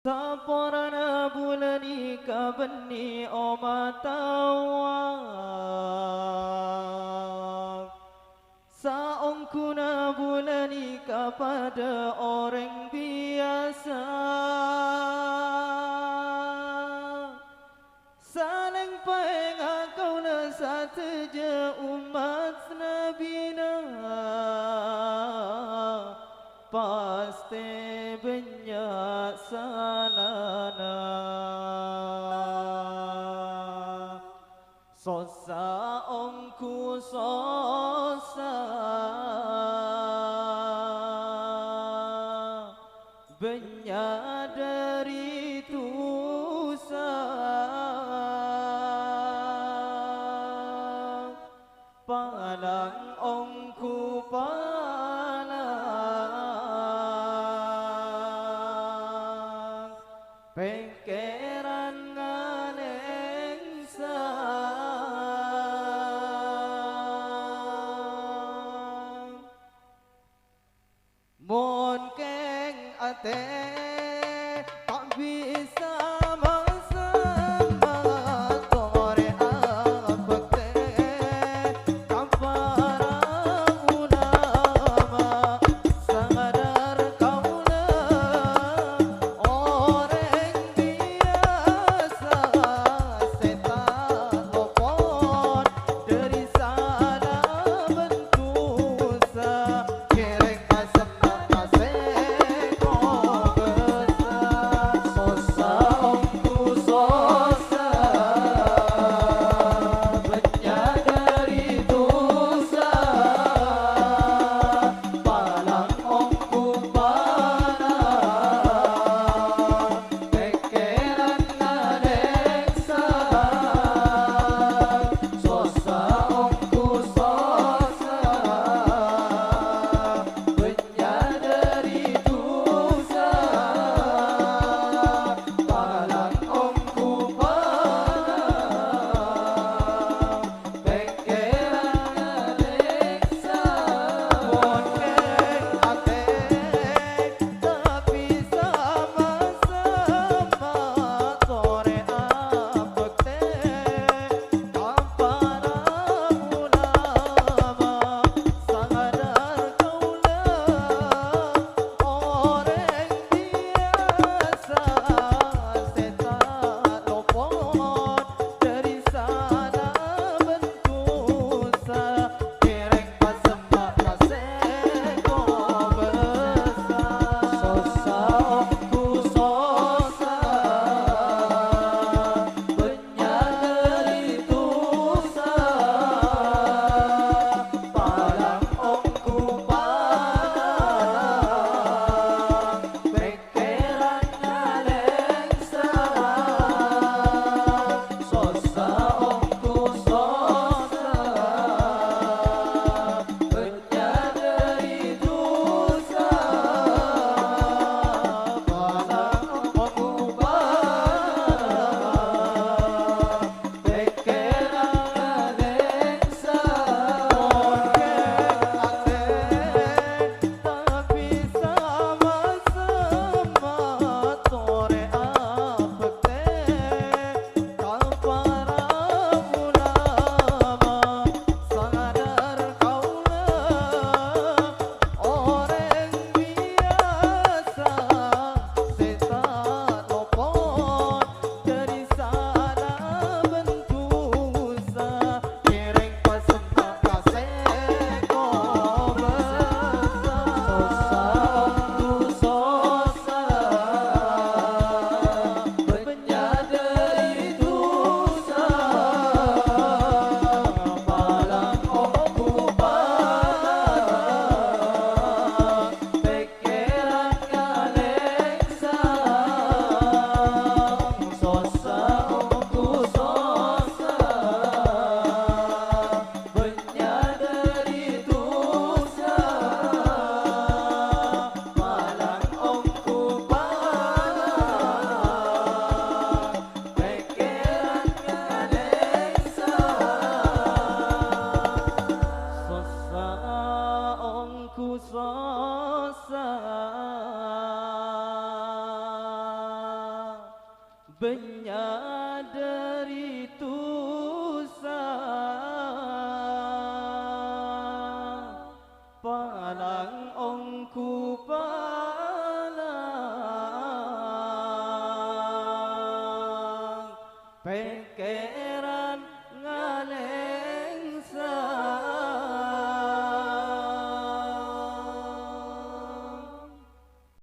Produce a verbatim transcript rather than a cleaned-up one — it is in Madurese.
Saporana bulâ nèka bânnè ommat Allah. Saongghuna bulâ nèka padâ orèng biyasa. Salèng paènga' kaulâ sadhâjâ ommat Nabbina, pastè bânnya' salana. Sossa ongghu sossa, bânnya' dhâri dhusa. Palang ongghu palang, pèkkèran ngalèngsang. Mon kèng atè ta' bisa masemma, torè abhâktè ka para ulama. Sangadhâr kaulâ orèng biyasa sè ta' lopot dhâri sala bân dhusa, kèrèng pasemma ka sè kobâsa. Sossa ongghu sossa, bânnya' dhâri dhusa, palang ongghu palang, pèkkèran ngalèngsang. Sossa ongghu sossa, bânnya' dhâri dhusa, palang ongghu palang, pèkkèran ngalèngsang. Mon kèng atè ta' bisa masemma, torè abhâktè ka para ulama. Sangadhâr kaulâ orèng biyasa sè ta' lopot dhâri sala bân dhusa, kèrèng pasemma ka sè kobâsa. Sossa ongghu sossa, bânnya' dhâri dhusa, palang ongghu palang, pèkkèran ngalèngsang. Sossa ongghu sossa, bânnya' dhâri dhusa, palang ongghu palang, pèkkèran ngalèngsang. Mon kèng atè ta' bisa masemma, torè abhâktè ka para ulama. Sangadhâr kaulâ orèng biyasa sè ta' lopot dhâri sala bân dhusa, kèrèng pasemma ka sè kobâsa. Sossa ongghu sossa, bânnya' dhâri dhusa, palang ongghu palang, pèkkèran ngalèngsang. Sossa ongghu sossa, bânnya' dhâri dhusa, palang ongghu palang, pèkkèran ngalèngsang. Sossa ongghu sossa. Bânnya' dhâri dhusa, palang ongghu pa-